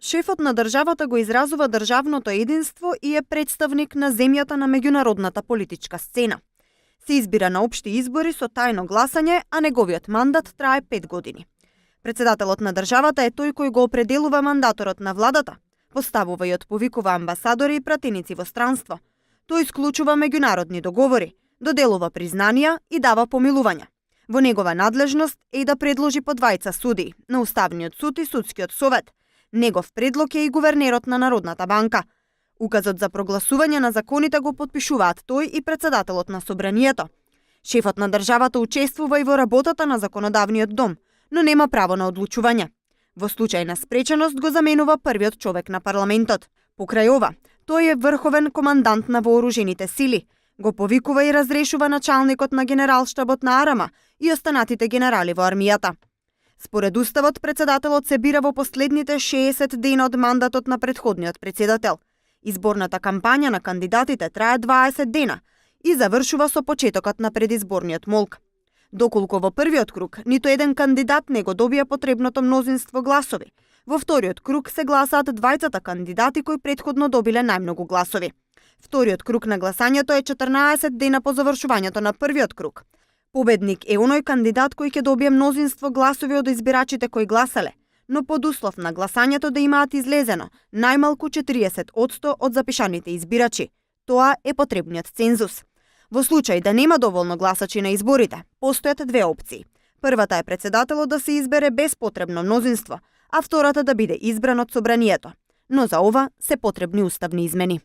Шефот на државата го изразува државното единство и е представник на земјата на меѓународната политичка сцена. Се избира на општи избори со тајно гласање, а неговиот мандат трае 5 години. Председателот на државата е тој кој го определува мандаторот на владата, поставува и отповикува амбасадори и пратеници во странство. Тој исклучува меѓународни договори, доделува признанија и дава помилувања. Во негова надлежност е и да предложи по двајца суди на Уставниот суд и Судскиот совет. Негов предлог е и гувернерот на Народната банка. Указот за прогласување на законите го потпишуваат тој и председателот на собранието. Шефот на државата учествува и во работата на законодавниот дом, но нема право на одлучување. Во случај на спреченост го заменува првиот човек на парламентот. Покрај ова, тој е врховен командант на вооружените сили, го повикува и разрешува началникот на генералштабот на Арама и останатите генерали во армијата. Според уставот, председателот се бира во последните 60 дена од мандатот на претходниот председател. Изборната кампања на кандидатите трае 20 дена и завршува со почетокот на предизборниот молк. Доколку во првиот круг ниту еден кандидат не го добија потребното мнозинство гласови, во вториот круг се гласаат двајцата кандидати кои претходно добиле најмногу гласови. Вториот круг на гласањето е 14 дена по завршувањето на првиот круг. Победник е оној кандидат кој ќе добие мнозинство гласови од избирачите кои гласале, но под услов на гласањето да имаат излезено најмалку 40% од запишаните избирачи. Тоа е потребниот цензус. Во случај да нема доволно гласачи на изборите, постојат две опции. Првата е председателот да се избере без потребно мнозинство, а втората да биде избран од собранието. Но за ова се потребни уставни измени.